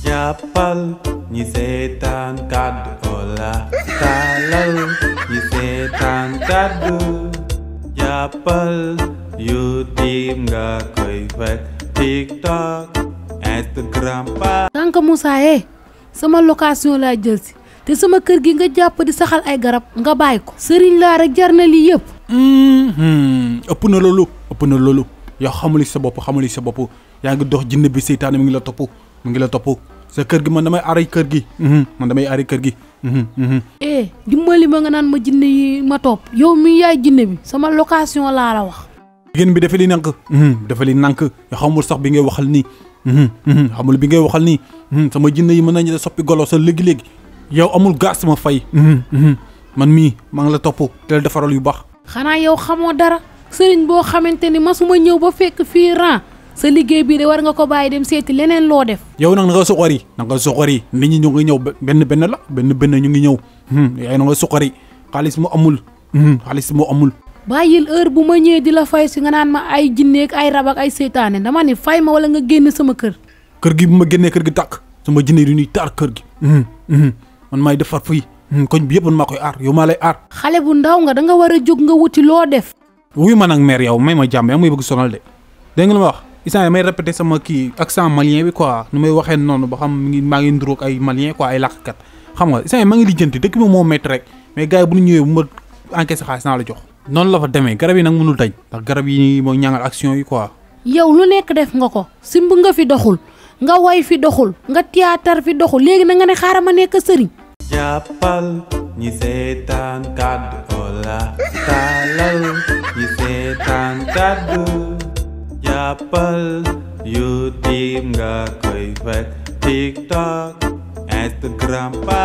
jàppal ñi seetaan kàddu Ola taalal ñi seetaan kàddu jàppal YouTube nga koy fekk TikTok Instagram pa Tank Moussa sama location laa jël si te sama kër gi nga jàpp di saxal ay garab nga bàyyi ko sëriñ laa rek jar na lii yëpp ëpp na loolu yow xamuli sa bopp yaa ngi dox jinne bi seytaane mu ngi la topp sa kër gi man damay aari kër gi dimbali ma nga naan ma jinne yi ma topp yow mi yaay jinne bi sama location laa la wax jigéen bi dafa li nank yow xamul sax bi ngay waxal nii xamul bi ngay waxal nii sama jinne yi mën nañu soppi golo sa léegi-léegi yow amul gas sama fay man mii maa ngi la topp te la defaral yu baax xanaa yow xamoo dara sëriñ boo xamante ni masuma ñëw ba fekk fii ran sa liggéey bii de war nga ko bàyyi dem seeti leneen loo def yow nag na nga soxori nit ñi ñu ngi ñëw benn ñu ngi ñëw yaay na nga soxori xaalis mu amul bàyyil heure bu ma ñëwee di la fay si nga naan ma ay jinneeg ay rab ak ay seytaane dama ni fay ma wala nga génn sama kër gi bu ma génnee kër gi tàkk sama jinne du ñuy taar kër gi man maay defar fii koñ bi yëpp man maa koy aar yow maa lay aar xale bu ndaw nga da nga war a jóg nga wuti loo def wuy man ak mère yow may ma jàmm yaa may bëgg sonal de dégg nga la ma wax isaan may répété sama kii accent malien bi quoi nu may waxee noonu ba xam maa ngi nduróog ay malien quoi ay làkkat xam nga isaan maa ngi lijjanti dëkk bi moo métti rek mais gars yi bu ñu ñëwee bu ma encaissé xaalis naa la jox noonu la fa demee garab yi nag mënul daj ndax garab yi moo ñàngal action yi quoi yow lu nekk def nga ko simb nga fi doxul nga way fi doxul nga théâtre fi doxul léegi na nga ne xaaral ma nekk sëriñ jàppal ñi seetaan kàddu Ola taalal ñi seetaan kàddu jàppal YouTube nga koy fekk TikTok Instagram pa